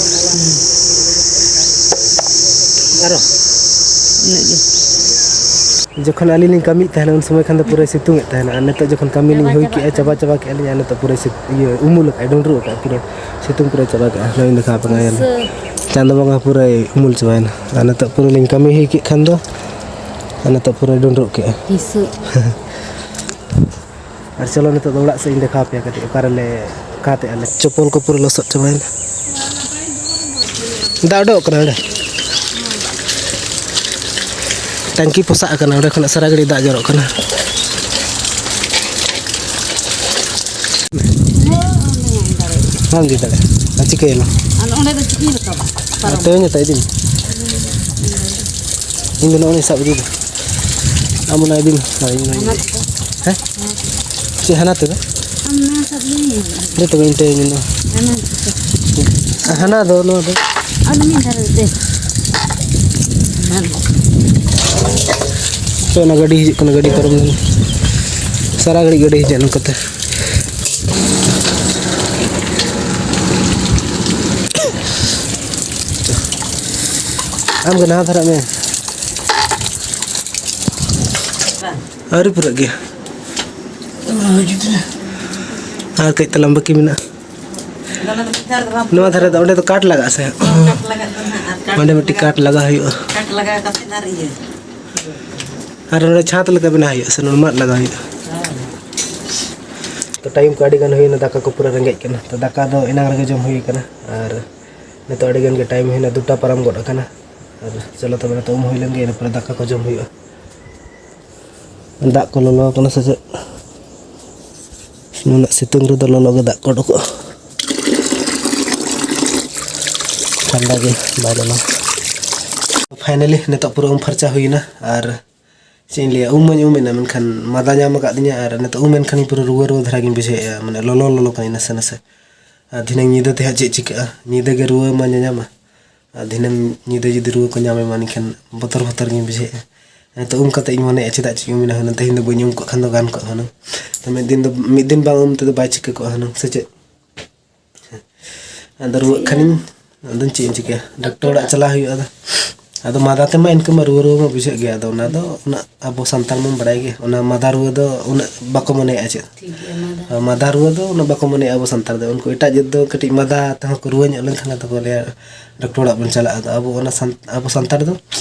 ᱟᱨᱚ? ᱤᱱᱟᱹᱜ ᱜᱮ᱾ ᱡᱚᱠᱷᱚᱱ ᱟᱹᱞᱤᱧ ᱞᱤᱧ ᱠᱟᱹᱢᱤᱭᱮᱫ ᱛᱟᱦᱮᱱᱟ, ᱩᱱ ᱥᱚᱢᱚᱭ ᱠᱷᱟᱱ ᱫᱚ ᱯᱩᱨᱟᱹᱭ ᱥᱤᱛᱩᱝ ᱮᱫ ᱛᱟᱦᱮᱱᱟ, ᱟᱨ ᱱᱤᱛᱚᱜ ᱡᱚᱠᱷᱚᱱ ᱠᱟᱹᱢᱤ ᱞᱤᱧ ᱦᱩᱭ ᱠᱮᱜᱼᱟ, ᱪᱟᱵᱟ ᱪᱟᱵᱟ ᱠᱮᱜᱼᱟ ᱞᱤᱧ, ᱟᱨ ᱱᱤᱛᱚᱜ ᱯᱩᱨᱟᱹᱭ ᱥᱤᱛ-, ᱤᱭᱟᱹ, ᱩᱢᱩᱞ ᱟᱠᱟᱫᱼᱟᱭ, ᱰᱩᱸᱰᱨᱩᱜ ᱟᱠᱟᱫᱼᱟᱭ, ᱯᱩᱨᱟᱹ ᱥᱤᱛᱩᱝ ᱯᱩᱨᱟᱹᱭ ᱪᱟᱵᱟ ᱠᱮᱜᱼᱟ᱾ ᱱᱚᱜᱼᱚᱭ ᱫᱮᱠᱷᱟᱣ ᱟᱯᱮ ᱠᱟᱱᱟ, ᱧᱮᱞ ᱢᱮ᱾ ᱦᱤᱥᱟᱹ᱾ ᱪᱟᱸᱫᱚ ᱵᱚᱸᱜᱟ ᱯᱩᱨᱟᱹᱭ ᱩᱢᱩᱞ ᱪᱟᱵᱟᱭᱮᱱᱟ, ᱟᱨ ᱱᱤᱛᱚᱜ ᱯᱩᱨᱟᱹ ᱞᱤᱧ ᱠᱟᱹᱢᱤ ᱦᱩᱭ ᱠᱮᱫ ᱠᱷᱟᱱ ᱫᱚ, ᱟᱨ ᱱᱤᱛᱚᱜ ᱯᱩᱨᱟᱹᱭ ᱰᱩᱸᱰᱨᱩᱜ ᱠᱮᱜᱼᱟ᱾ ᱦᱤᱥᱟᱹ᱾ ᱟᱨ ᱪᱚᱞᱚ, ᱱᱤᱛᱚᱜ ᱫᱚ ᱚᱲᱟᱜ ᱥᱮᱫ ᱤᱧ ᱫᱮᱠᱷᱟᱣ ᱟᱯᱮᱭᱟ ᱠᱟᱹᱴᱤᱡ, ᱚᱠᱟ ᱨᱮᱞᱮ ᱠᱟᱸᱛᱮᱜᱼᱟ ᱞᱮ᱾ ᱪᱚᱯᱚᱞ ᱠᱚ ᱯᱩᱨᱟᱹ ᱞᱚᱥᱚᱫ ᱪᱟᱵᱟᱭᱮᱱᱟ᱾ ᱫᱟᱜ ᱩᱰᱩᱠᱚᱜ ᱠᱟᱱᱟ ᱚᱸᱰᱮ᱾ ᱴᱟᱝᱠᱤ ᱯᱚᱥᱟᱜ ᱟᱠᱟᱱᱟ, ᱚᱸᱰᱮ ᱠᱷᱚᱱᱟᱜ ᱥᱟᱨᱟ ᱜᱷᱟᱹᱲᱤᱡ ᱫᱟᱜ ᱡᱚᱨᱚᱜ ᱠᱟᱱᱟ᱾ ᱵᱟᱢ ᱤᱫᱤ ᱫᱟᱲᱮᱭᱟᱜᱼᱟ᱾ ᱟᱨ ᱪᱤᱠᱟᱹᱭᱟᱢ? ᱟᱨ ᱚᱸᱰᱮ ᱫᱚ ᱪᱤᱠᱟᱹᱧ ᱨᱟᱠᱟᱵᱟ? ᱟᱨ ᱛᱮᱣᱮᱧ ᱦᱟᱛᱟᱣ ᱤᱫᱤ ᱢᱮ᱾ ᱤᱧ ᱫᱚ ᱱᱚᱜᱼᱚᱭ ᱥᱟᱵ ᱤᱫᱤ ᱫᱟ᱾ ᱟᱢ ᱚᱱᱟ ᱤᱫᱤ ᱢᱮ᱾ ᱟᱨ ᱤᱧ ᱱᱚᱣᱟᱧ ᱤᱫᱤ᱾ ᱦᱮᱸ? ᱪᱮᱫ ᱦᱟᱱᱟ ᱛᱮᱫᱚ? ᱟᱢ ᱱᱚᱣᱟ ᱥᱟᱵ ᱤᱫᱤ ᱢᱮ᱾ ᱫᱮ ᱛᱚᱵᱮ ᱤᱧ ᱛᱮᱣᱮᱧ ᱮᱢᱟ᱾ ᱦᱟᱱᱟ ᱛᱮᱫᱚ᱾ ᱦᱟᱱᱟ ᱫᱚ, ᱱᱚᱣᱟ ᱫᱚ? ᱟᱨ ᱢᱤᱫ ᱫᱷᱟᱨᱮ ᱫᱮ᱾ ᱦᱟᱯᱮ, ᱚᱱᱟ ᱜᱟᱹᱰᱤ ᱦᱤᱡᱩᱜ ᱠᱟᱱᱟ, ᱜᱟᱹᱰᱤ ᱯᱟᱨᱚᱢ ᱞᱮᱱ᱾ ᱥᱟᱨᱟ ᱜᱷᱟᱹᱲᱤᱡ ᱜᱟᱹᱰᱤ ᱦᱤᱡᱩᱜᱼᱟ ᱱᱚᱝᱠᱟᱛᱮ᱾ ᱟᱢ ᱜᱮ ᱱᱟᱦᱟ ᱫᱷᱟᱨᱟᱜ ᱢᱮ᱾ ᱟᱹᱣᱨᱤ ᱯᱩᱨᱟᱹᱜ ᱜᱮᱭᱟ᱾ ᱟᱨ ᱠᱟᱹᱡ ᱛᱟᱞᱟᱝ ᱵᱟᱹᱠᱤ ᱢᱮᱱᱟᱜᱼᱟ᱾ ᱱᱚᱣᱟ ᱫᱷᱟᱨᱮ ᱫᱚ, ᱚᱸᱰᱮ ᱫᱚ ᱠᱟᱴ ᱞᱟᱜᱟᱜᱼᱟ ᱥᱮ? ᱠᱟᱴ ᱞᱟᱜᱟᱜ ᱫᱚ ᱱᱟᱦᱟᱜ, ᱟᱨ ᱠᱟᱴ ᱚᱸᱰᱮ ᱢᱤᱫᱴᱤᱡ ᱞᱟᱜᱟᱜ ᱠᱟᱴ ᱞᱟᱜᱟᱣ ᱦᱩᱭᱩᱜᱼᱟ᱾ ᱠᱟᱴ ᱞᱟᱜᱟᱣ ᱠᱟᱛᱮ ᱟᱨ ᱤᱭᱟᱹ᱾ ᱟᱨ ᱱᱚᱰᱮ ᱪᱷᱟᱸᱫᱽ ᱞᱮᱠᱟ ᱵᱮᱱᱟᱣ ᱦᱩᱭᱩᱜᱼᱟ ᱥᱮ, ᱱᱚᱰᱮ ᱢᱟᱫ ᱞᱟᱜᱟᱣ ᱦᱩᱭᱩᱜᱼᱟ᱾ ᱛᱚ, ᱴᱟᱭᱤᱢ ᱠᱚ ᱟᱹᱰᱤ ᱜᱟᱱ ᱦᱩᱭᱱᱟ, ᱫᱟᱠᱟ ᱠᱚ ᱯᱩᱨᱟᱹ ᱨᱮᱸᱜᱮᱡ ᱠᱟᱱᱟ᱾ ᱛᱚ, ᱫᱟᱠᱟ ᱫᱚ ᱮᱱᱟᱝ ᱨᱮᱜᱮ ᱡᱚᱢ ᱦᱩᱭ ᱠᱟᱱᱟ᱾ ᱟᱨ ᱱᱤᱛᱚᱜ ᱟᱹᱰᱤ ᱜᱟᱱ ᱜᱮ ᱴᱟᱭᱤᱢ ᱦᱩᱭᱱᱟ, ᱫᱩᱴᱟ ᱯᱟᱨᱚᱢ ᱜᱚᱫ ᱟᱠᱟᱱᱟ᱾ ᱟᱨ ᱪᱚᱞᱚ ᱛᱚᱵᱮ, ᱱᱤᱛᱚᱜ ᱩᱢ ᱦᱩᱭ ᱞᱮᱱ ᱜᱮ, ᱤᱱᱟᱹ ᱯᱚᱨᱮ ᱫᱟᱠᱟ ᱠᱚ ᱡᱚᱢ ᱦᱩᱭᱩᱜᱼᱟ᱾ ᱫᱟᱜ ᱠᱚ ᱞᱚᱞᱚ ᱟᱠᱟᱱᱟ ᱥᱮ ᱪᱮᱫ? ᱱᱩᱱᱟᱹᱜ ᱥᱤᱛᱩᱝ ᱨᱮᱫᱚ ᱞᱚᱞᱚ ᱜᱮ ᱫᱟᱜ ᱠᱚ ᱚᱰᱚᱠᱚᱜᱼᱟ᱾ ᱴᱷᱟᱱᱰᱟ ᱜᱮ, ᱵᱟᱭ ᱞᱚᱞᱚ᱾ Finally ᱱᱤᱛᱚᱜ ᱯᱩᱨᱟᱹ ᱩᱢ ᱯᱷᱟᱨᱪᱟ ᱦᱩᱭᱱᱟ᱾ ᱟᱨ ᱪᱮᱫ ᱤᱧ ᱞᱟᱹᱭᱟ, ᱩᱢ ᱢᱟᱧ ᱩᱢ ᱮᱱᱟ, ᱢᱮᱱᱠᱷᱟᱱ ᱢᱟᱫᱟ ᱧᱟᱢ ᱟᱠᱟᱫᱤᱧᱟ᱾ ᱟᱨ ᱱᱤᱛᱚᱜ ᱩᱢ ᱮᱱ ᱠᱷᱟᱱᱤᱧ ᱯᱩᱨᱟᱹ ᱨᱩᱣᱟᱹ ᱨᱩᱣᱟᱹ ᱫᱷᱟᱨᱟ ᱜᱤᱧ ᱵᱩᱡᱷᱟᱹᱣᱮᱫᱼᱟ, ᱢᱟᱱᱮ ᱞᱚᱞᱚ ᱞᱚᱞᱚ ᱠᱟᱹᱱᱟᱹᱧ ᱱᱟᱥᱮ ᱱᱟᱥᱮ᱾ ᱟᱨ ᱫᱷᱤᱱᱟᱹᱝ ᱧᱤᱫᱟᱹ ᱛᱮ ᱦᱟᱸᱜ ᱪᱮᱫ ᱪᱤᱠᱟᱹᱜᱼᱟ, ᱧᱤᱫᱟᱹ ᱜᱮ ᱨᱩᱣᱟᱹ ᱢᱟ ᱧᱟᱧᱟᱢᱟ᱾ ᱟᱨ ᱫᱷᱤᱱᱟᱹᱝ ᱧᱤᱫᱟᱹ ᱡᱩᱫᱤ ᱨᱩᱣᱟᱹ ᱠᱚ ᱧᱟᱢ ᱮᱢᱟᱱ ᱮᱱᱠᱷᱟᱱ ᱵᱚᱛᱚᱨ ᱵᱚᱛᱚᱨ ᱜᱤᱧ ᱵᱩᱡᱷᱟᱹᱣᱮᱫᱼᱟ᱾ ᱱᱤᱛᱚᱜ ᱩᱢ ᱠᱟᱛᱮ ᱤᱧ ᱢᱚᱱᱮᱭᱮᱫᱼᱟ, ᱪᱮᱫᱟᱜ ᱪᱚᱧ ᱩᱢ ᱮᱱᱟ ᱦᱩᱱᱟᱹᱝ, ᱛᱮᱦᱮᱧ ᱫᱚ ᱵᱟᱹᱧ ᱩᱢ ᱠᱚᱜ ᱠᱷᱟᱱ ᱫᱚ ᱜᱟᱱ ᱠᱚᱜᱼᱟ ᱦᱩᱱᱟᱹᱝ᱾ ᱛᱚ ᱢᱤᱫ ᱫᱤᱱ ᱫᱚ, ᱢᱤᱫ ᱫᱤᱱ ᱵᱟᱝ ᱩᱢ ᱛᱮᱫᱚ ᱵᱟᱭ ᱪᱤᱠᱟᱹ ᱠᱚᱜᱼᱟ ᱦᱩᱱᱟᱹᱝ, ᱥᱮ ᱪᱮᱫ? ᱟᱫᱚ ᱨᱩᱣᱟᱹᱜ ᱠᱷᱟᱱᱤᱧ, ᱟᱫᱚᱧ ᱪᱮᱫ ᱤᱧ ᱪᱤᱠᱟᱹᱭᱟ, ᱰᱟᱠᱛᱚᱨ ᱚᱲᱟᱜ ᱪᱟᱞᱟᱣ ᱦᱩᱭᱩᱜᱼᱟ᱾ ᱟᱫᱚ, ᱟᱫᱚ ᱢᱟᱫᱟ ᱛᱮᱢᱟ ᱤᱱᱠᱟᱹ ᱢᱟ ᱨᱩᱣᱟᱹ ᱨᱩᱣᱟᱹ ᱢᱟ ᱵᱩᱡᱷᱟᱹᱜ ᱜᱮᱭᱟ᱾ ᱟᱫᱚ ᱚᱱᱟ ᱫᱚ ᱩᱱᱟᱹᱜ ᱟᱵᱚ ᱥᱟᱱᱛᱟᱲ ᱢᱟᱢ ᱵᱟᱲᱟᱭ ᱜᱮ, ᱚᱱᱟ ᱢᱟᱫᱟ ᱨᱩᱣᱟᱹ ᱫᱚ ᱩᱱᱟᱹᱜ ᱵᱟᱠᱚ ᱢᱚᱱᱮᱭᱟᱜᱼᱟ ᱪᱮᱫ᱾ ᱴᱷᱤᱠ ᱜᱮᱭᱟ, ᱢᱟᱫᱟ᱾ ᱢᱟᱫᱟ ᱨᱩᱣᱟᱹ ᱫᱚ ᱩᱱᱟᱹᱜ ᱵᱟᱠᱚ ᱢᱚᱱᱮᱭᱟᱜᱼᱟ ᱟᱵᱚ ᱥᱟᱱᱛᱟᱲ ᱫᱚ᱾ ᱩᱱᱠᱩ ᱮᱴᱟᱜ ᱡᱟᱹᱛ ᱫᱚ ᱠᱟᱹᱴᱤᱡ ᱢᱟᱫᱟ ᱛᱮᱦᱚᱸ ᱠᱚ ᱨᱩᱣᱟᱹ ᱧᱚᱜ ᱞᱮᱱᱠᱷᱟᱱ ᱟᱫᱚ ᱠᱚ ᱞᱟᱹᱭᱟ, ᱰᱟᱠᱛᱚᱨ ᱚᱲᱟᱜ ᱵᱚᱱ ᱪᱟᱞᱟᱜᱼᱟ᱾ ᱟᱫᱚ ᱟᱵᱚ ᱚᱱᱟ ᱥᱟᱱ-, ᱟᱵᱚ ᱥᱟᱱᱛᱟᱲ ᱫᱚ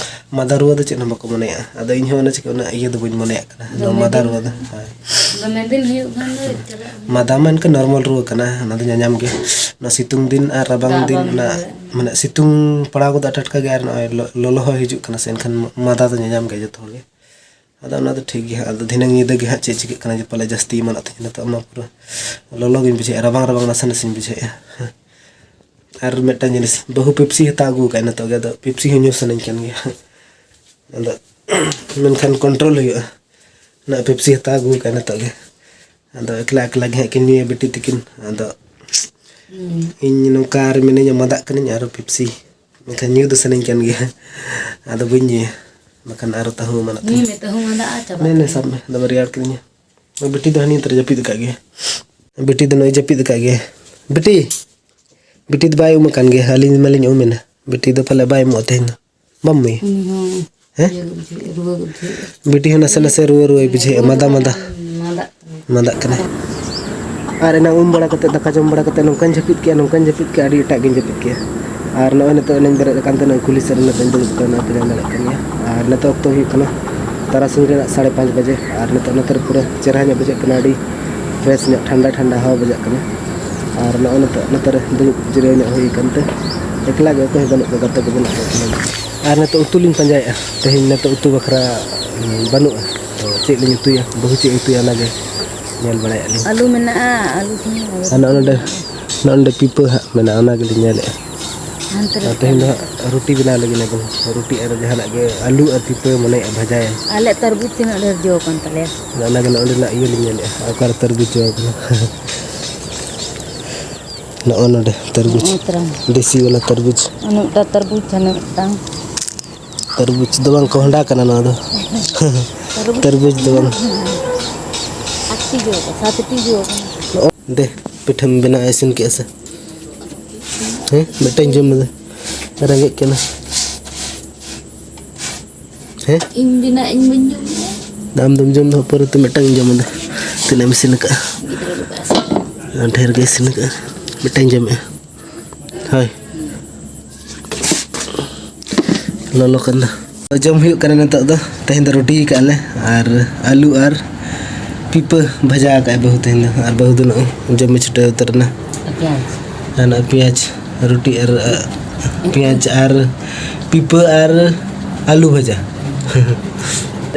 ᱢᱟᱫᱟ ᱨᱩᱣᱟᱹ ᱫᱚ ᱪᱮᱫ ᱦᱚᱸ ᱵᱟᱠᱚ ᱢᱚᱱᱮᱭᱟᱜᱼᱟ᱾ ᱟᱫᱚ ᱤᱧ ᱦᱚᱸ ᱚᱱᱟ ᱪᱤᱠᱟᱹ ᱩᱱᱟᱹᱜ ᱤᱭᱟᱹ ᱫᱚ ᱵᱟᱹᱧ ᱢᱚᱱᱮᱭᱟᱜ ᱠᱟᱱᱟ, ᱱᱚᱣᱟ ᱫᱚᱢᱮ ᱢᱟᱫᱟ ᱫᱤᱱ, ᱨᱩᱣᱟᱹ ᱫᱚ᱾ ᱦᱳᱭ᱾ ᱫᱚᱢᱮ ᱫᱤᱱ ᱦᱩᱭᱩᱜ ᱠᱷᱟᱱ ᱫᱚ ᱪᱟᱞᱟᱜ ᱢᱟᱫᱟ ᱢᱟ ᱤᱱᱠᱟᱹ normal ᱨᱩᱣᱟᱹ ᱠᱟᱱᱟ, ᱚᱱᱟ ᱫᱚ ᱧᱟᱧᱟᱢ ᱜᱮ᱾ ᱚᱱᱟ ᱥᱤᱛᱩᱝ ᱫᱤᱱ ᱟᱨ ᱨᱟᱵᱟᱝ ᱫᱤᱱ, ᱨᱟᱵᱟᱝ ᱚᱱᱟ ᱨᱩᱣᱟᱹ᱾ ᱢᱟᱱᱮ ᱥᱤᱛᱩᱝ ᱯᱟᱲᱟᱣ ᱜᱚᱫᱚᱜᱼᱟ ᱴᱟᱴᱠᱟ ᱜᱮ, ᱟᱨ ᱱᱚᱜᱼᱚᱭ ᱞᱚ-, ᱞᱚᱞᱚ ᱦᱚᱭ ᱦᱤᱡᱩᱜ ᱠᱟᱱᱟ ᱥᱮ, ᱮᱱᱠᱷᱟᱱ ᱢᱟᱫᱟ ᱫᱚ ᱧᱟᱧᱟᱢ ᱜᱮᱭᱟ ᱡᱚᱛᱚ ᱦᱚᱲ ᱜᱮ᱾ ᱟᱫᱚ ᱚᱱᱟ ᱫᱚ ᱴᱷᱤᱠ ᱜᱮᱭᱟ ᱦᱟᱸᱜ᱾ ᱟᱫᱚ ᱫᱷᱤᱱᱟᱹᱝ ᱧᱤᱫᱟᱹ ᱜᱮ ᱦᱟᱸᱜ ᱪᱮᱫ ᱪᱤᱠᱟᱹᱜ ᱠᱟᱱᱟ, ᱡᱮ ᱯᱟᱞᱮ ᱡᱟᱹᱥᱛᱤ ᱮᱢᱟᱱᱚᱜ ᱛᱤᱧᱟ᱾ ᱱᱤᱛᱚᱜ ᱢᱟ ᱯᱩᱨᱟᱹ ᱞᱚᱞᱚ ᱜᱤᱧ ᱵᱩᱡᱷᱟᱹᱣᱮᱫᱼᱟ, ᱨᱟᱵᱟᱝ ᱨᱟᱵᱟᱝ ᱱᱟᱥᱮ ᱱᱟᱥᱮᱧ ᱵᱩᱡᱷᱟᱹᱣᱮᱫᱼᱟ᱾ ᱟᱨ ᱢᱤᱫᱴᱟᱝ ᱡᱤᱱᱤᱥ, ᱵᱟᱹᱦᱩ Pepsi ᱦᱟᱛᱟᱣ ᱟᱹᱜᱩ ᱟᱠᱟᱫᱼᱟᱭ ᱱᱤᱛᱚᱜ ᱜᱮ, ᱟᱫᱚ Pepsi ᱦᱚᱸ ᱧᱩ ᱥᱟᱱᱟᱧ ᱠᱟᱱ ᱜᱮᱭᱟ᱾ ᱟᱫᱚ ᱢᱮᱱᱠᱷᱟᱱ control ᱦᱩᱭᱩᱜᱼᱟ᱾ ᱱᱚᱣᱟ Pepsi ᱦᱟᱛᱟᱣ ᱟᱹᱜᱩ ᱟᱠᱟᱫᱼᱟᱭ ᱱᱤᱛᱚᱜ ᱜᱮ, ᱟᱫᱚ ᱮᱠᱞᱟ ᱮᱠᱞᱟ ᱜᱮ ᱦᱟᱸᱜ ᱠᱤᱱ ᱧᱩᱭᱟ ᱵᱤᱴᱤ ᱛᱟᱹᱠᱤᱱ᱾ ᱟᱫᱚ ᱦᱩᱸ᱾ ᱤᱧ ᱱᱚᱝᱠᱟ ᱟᱨ ᱢᱤᱱᱟᱹᱧᱟ, ᱢᱟᱫᱟᱜ ᱠᱟᱹᱱᱟᱹᱧ ᱟᱨᱚ Pepsi, ᱢᱮᱱᱠᱷᱟᱱ ᱧᱩ ᱫᱚ ᱥᱟᱱᱟᱧ ᱠᱟᱱ ᱜᱮᱭᱟ᱾ ᱟᱫᱚ ᱵᱟᱹᱧ ᱧᱩᱭᱟ, ᱵᱟᱠᱷᱟᱱ ᱟᱨᱚ ᱛᱟᱹᱦᱩ ᱮᱢᱟᱱᱚᱜ ᱧᱩᱭ ᱛᱤᱧᱟ᱾ ᱢᱮ, ᱛᱟᱹᱦᱩ ᱢᱟᱫᱟᱜᱼᱟ, ᱪᱟᱵᱟᱜ ᱱᱮ, ᱱᱮ, ᱛᱟᱢᱟ᱾ ᱥᱟᱵ ᱢᱮ, ᱫᱚᱢᱮ ᱨᱮᱭᱟᱲ ᱠᱤᱫᱤᱧᱟ᱾ ᱵᱤᱴᱤ ᱫᱚ ᱦᱟᱹᱱᱤ ᱱᱟᱛᱮ ᱨᱮ ᱡᱟᱹᱯᱤᱫ ᱟᱠᱟᱫ ᱜᱮᱭᱟ᱾ ᱵᱤᱴᱤ ᱫᱚ ᱱᱚᱜᱼᱚᱭ ᱡᱟᱹᱯᱤᱫ ᱟᱠᱟᱫ ᱜᱮᱭᱟ᱾ ᱵᱤᱴᱤ, ᱵᱤᱴᱤ ᱫᱚ ᱵᱟᱭ ᱩᱢ ᱟᱠᱟᱱ ᱜᱮᱭᱟ, ᱟᱹᱞᱤᱧ ᱢᱟᱞᱤᱧ ᱩᱢ ᱮᱱᱟ᱾ ᱵᱤᱴᱤ ᱫᱚ ᱯᱟᱞᱮ ᱵᱟᱭ ᱩᱢᱩᱜᱼᱟ ᱛᱮᱦᱮᱧ ᱫᱚ᱾ ᱵᱟᱢ ᱩᱢᱩᱭᱟ? ᱩᱱᱤ ᱦᱚᱸ ᱦᱮᱸ? ᱤᱭᱟᱹ ᱜᱮ ᱵᱩᱡᱷᱟᱹᱣᱮᱫᱼᱟ, ᱨᱩᱣᱟᱹ ᱜᱮ ᱵᱩᱡᱷᱟᱹᱣᱮᱫᱼᱟ᱾ ᱵᱤᱴᱤ ᱦᱚᱸ ᱱᱟᱥᱮ ᱱᱟᱥᱮ ᱨᱩᱣᱟᱹ ᱨᱩᱣᱟᱹᱭ ᱵᱩᱡᱷᱟᱹᱣᱮᱫᱼᱟ, ᱨᱩᱣᱟᱹ ᱢᱟᱫᱟ ᱨᱩᱣᱟᱹ ᱢᱟᱫᱟ᱾ ᱢᱟᱫᱟᱜ ᱠᱟᱱᱟ᱾ ᱢᱟᱫᱟᱜ ᱠᱟᱱᱟᱭ᱾ ᱟᱨ ᱮᱱᱟᱝ ᱩᱢ ᱵᱟᱲᱟ ᱠᱟᱛᱮ, ᱫᱟᱠᱟ ᱡᱚᱢ ᱵᱟᱲᱟ ᱠᱟᱛᱮ ᱱᱚᱝᱠᱟᱧ ᱡᱟᱹᱯᱤᱫ ᱠᱮᱜᱼᱟ, ᱱᱚᱝᱠᱟᱧ ᱡᱟᱹᱯᱤᱫ ᱠᱮᱜᱼᱟ, ᱟᱹᱰᱤ ᱮᱴᱟᱜ ᱜᱤᱧ ᱡᱟᱹᱯᱤᱫ ᱠᱮᱜᱼᱟ᱾ ᱟᱨ ᱱᱚᱜᱼᱚᱭ ᱱᱤᱛᱚᱜ ᱮᱱᱟᱧ ᱵᱮᱨᱮᱫ ᱟᱠᱟᱱ ᱛᱮ ᱱᱚᱜᱼᱚᱭ ᱠᱩᱞᱦᱤ ᱥᱮᱫ ᱨᱮ ᱱᱤᱛᱚᱜ ᱤᱧ ᱫᱩᱲᱩᱵ ᱠᱟᱱᱟ, ᱯᱮ ᱧᱟᱢ ᱫᱟᱲᱮᱭᱟᱜ ᱠᱟᱱ ᱜᱮᱭᱟ᱾ ᱟᱨ ᱱᱤᱛᱚᱜ ᱚᱠᱛᱚ ᱦᱩᱭᱩᱜ ᱠᱟᱱᱟ ᱛᱟᱨᱟᱥᱤᱧ ᱨᱮᱱᱟᱜ ᱥᱟᱲᱮ ᱯᱟᱸᱪ ᱵᱟᱡᱮ᱾ ᱟᱨ ᱱᱤᱛᱚᱜ ᱱᱚᱛᱮ ᱨᱮ ᱯᱩᱨᱟᱹ ᱪᱮᱦᱨᱟ ᱧᱚᱜ ᱵᱩᱡᱷᱟᱹᱜ ᱠᱟᱱᱟ, ᱟᱹᱰᱤ fresh ᱧᱚᱜ, ᱴᱷᱟᱱᱰᱟ ᱴᱷᱟᱱᱰᱟ ᱦᱟᱣᱟ ᱵᱩᱡᱷᱟᱹᱜ ᱠᱟᱱᱟ᱾ ᱟᱨ ᱱᱚᱜᱼᱚᱭ ᱱᱤᱛᱚᱜ ᱱᱚᱛᱮ ᱨᱮ ᱫᱩᱲᱩᱵ ᱡᱤᱨᱟᱹᱣ ᱧᱚᱜ ᱦᱩᱭ ᱟᱠᱟᱱ ᱛᱮ ᱮᱠᱞᱟ ᱜᱮ, ᱚᱠᱚᱭ ᱦᱚᱸ ᱵᱟᱹᱱᱩᱜ ᱠᱚᱣᱟ, ᱜᱟᱛᱮ ᱠᱚ ᱵᱟᱹᱱᱩᱜ ᱠᱚᱣᱟ᱾ ᱟᱨ ᱱᱤᱛᱚᱜ ᱩᱛᱩ ᱞᱤᱧ ᱯᱟᱸᱡᱟᱭᱮᱫᱼᱟ, ᱛᱮᱦᱮᱧ ᱱᱤᱛᱚᱜ ᱩᱛᱩ ᱵᱟᱠᱷᱨᱟ, ᱩᱸ, ᱵᱟᱹᱱᱩᱜᱼᱟ᱾ ᱛᱚ ᱪᱮᱫ ᱞᱤᱧ ᱩᱛᱩᱭᱟ, ᱵᱟᱹᱦᱩ ᱪᱮᱫ ᱩᱛᱩᱭᱟ, ᱚᱱᱟᱜᱮ ᱧᱮᱞ ᱵᱟᱲᱟᱭᱮᱫ ᱞᱤᱧ᱾ ᱟᱹᱞᱩ ᱢᱮᱱᱟᱜᱼᱟ, ᱟᱹᱞᱩ ᱠᱚᱦᱚᱸ ᱟᱹᱜᱩ ᱟᱨ ᱱᱚᱜᱼᱚ ᱱᱚᱰᱮ, ᱱᱚᱜᱼᱚ ᱱᱚᱰᱮ ᱯᱤᱯᱟᱹ ᱦᱟᱸᱜ ᱢᱮᱱᱟᱜᱼᱟ, ᱚᱱᱟ ᱜᱮᱞᱤᱧ ᱧᱮᱞᱮᱫᱼᱟ᱾ ᱦᱟᱱᱛᱮ ᱨᱮ ᱟᱨ ᱛᱮᱦᱮᱧ ᱫᱚ ᱦᱟᱸᱜ ᱨᱩᱴᱤ ᱵᱮᱱᱟᱣ ᱞᱟᱹᱜᱤᱫ ᱟᱵᱚᱱ, ᱨᱩᱴᱤ ᱟᱨ ᱡᱟᱦᱟᱱᱟᱜ ᱜᱮ, ᱟᱹᱞᱩ ᱟᱨ ᱯᱤᱯᱟᱹ ᱢᱚᱱᱮᱭᱮᱫᱼᱟ ᱵᱷᱟᱡᱟᱭᱟ᱾ ᱟᱞᱮ ᱛᱟᱨᱵᱩᱡᱽ ᱛᱤᱱᱟᱹᱜ ᱰᱷᱮᱨ ᱡᱚ ᱟᱠᱟᱱ ᱛᱟᱞᱮᱭᱟ᱾ ᱚᱱᱟ ᱜᱮ ᱱᱚᱜᱼᱚ ᱱᱚᱰᱮᱱᱟᱜ ᱤᱭᱟᱹ ᱞᱤᱧ ᱧᱮᱞᱮᱫᱼᱟ, ᱚᱠᱟᱨᱮ ᱛᱟᱨᱵᱩᱡᱽ ᱡᱚ ᱟᱠᱟᱱᱟ᱾ ᱱᱚᱜᱼᱚ ᱱᱚᱰᱮ ᱛᱟᱨᱵᱩᱡᱽ, ᱱᱚᱜᱼᱚᱭ ᱛᱟᱨᱟ᱾ ᱫᱮᱥᱤ ᱵᱟᱞᱟ ᱛᱟᱨᱵᱩᱡᱽ᱾ ᱚᱱᱮ ᱢᱤᱫᱴᱟᱝ ᱛᱟᱨᱵᱩᱡᱽ, ᱦᱟᱱᱮ ᱢᱤᱫᱴᱟᱝ᱾ ᱛᱟᱨᱵᱩᱡᱽ ᱫᱚ ᱵᱟᱝ, ᱠᱚᱦᱰᱟ ᱠᱟᱱᱟ ᱱᱚᱣᱟ ᱫᱚ᱾ ᱛᱟᱨᱵᱩᱡᱽ᱾ ᱛᱟᱨᱵᱩᱡᱽ ᱫᱚ ᱵᱟᱝ᱾ ᱟᱴᱴᱤ ᱡᱚ ᱟᱠᱟᱱᱟ, ᱥᱟᱛᱴᱤ ᱡᱚ ᱟᱠᱟᱱᱟ᱾ ᱫᱮ, ᱯᱤᱴᱷᱟᱹᱢ ᱵᱮᱱᱟᱣ ᱤᱥᱤᱱ ᱠᱮᱜᱼᱟ ᱥᱮ? ᱦᱮᱸ, ᱢᱤᱫᱴᱟᱝ ᱡᱚᱢ ᱢᱮ, ᱨᱮᱸᱜᱮᱡ ᱠᱟᱱᱟ᱾ ᱦᱮᱸ? ᱤᱧ ᱵᱮᱱᱟᱣ ᱤᱧ ᱵᱟᱹᱧ ᱡᱚᱢ ᱞᱮᱫᱟ᱾ ᱟᱢ ᱫᱚᱢ ᱡᱚᱢ ᱫᱚ ᱯᱚᱨᱮᱛᱮ ᱢᱤᱫᱴᱟᱝ ᱤᱧ ᱡᱚᱢ ᱮᱫᱟ᱾ ᱛᱤᱱᱟᱹᱜ ᱮᱢ ᱤᱥᱤᱱ ᱟᱠᱟᱫᱼᱟ? ᱜᱤᱫᱽᱨᱟᱹ ᱫᱚ ᱵᱟᱭ ᱤᱥᱤᱱ ᱠᱟᱫᱟ᱾ ᱰᱷᱮᱨ ᱜᱮ ᱤᱥᱤᱱ ᱟᱠᱟᱫᱼᱟ᱾ ᱢᱤᱫᱴᱟᱝ ᱤᱧ ᱡᱚᱢᱮᱫᱼᱟ᱾ ᱦᱳᱭ᱾ ᱞᱚᱞᱚ ᱠᱟᱱᱟ᱾ ᱡᱚᱢ ᱦᱩᱭᱩᱜ ᱠᱟᱱᱟ ᱱᱤᱛᱚᱜ ᱫᱚ᱾ ᱛᱮᱦᱮᱧ ᱫᱚ ᱨᱩᱴᱤ ᱟᱠᱟᱫ ᱞᱮ ᱟᱨ ᱟᱹᱞᱩ ᱟᱨ ᱯᱤᱯᱟᱹ ᱵᱷᱟᱡᱟ ᱟᱠᱟᱫ ᱵᱟᱹᱦᱩ ᱛᱮᱦᱮᱧ ᱫᱚ᱾ ᱟᱨ ᱵᱟᱹᱦᱩ ᱫᱚ ᱱᱚᱜᱼᱚᱭ ᱡᱚᱢᱮ ᱪᱷᱩᱴᱟᱹᱣ ᱩᱛᱟᱹᱨ ᱮᱱᱟ᱾ ᱯᱮᱸᱭᱟᱡᱽ᱾ ᱟᱨ ᱱᱚᱜᱼᱚᱭ ᱯᱮᱸᱭᱟᱡᱽ, ᱨᱩᱴᱤ ᱟᱨ, ᱟᱨ ᱯᱮᱸᱭᱟᱡᱽ ᱟᱨ ᱯᱤᱯᱟᱹ ᱟᱨ ᱟᱹᱞᱩ ᱵᱷᱟᱡᱟ᱾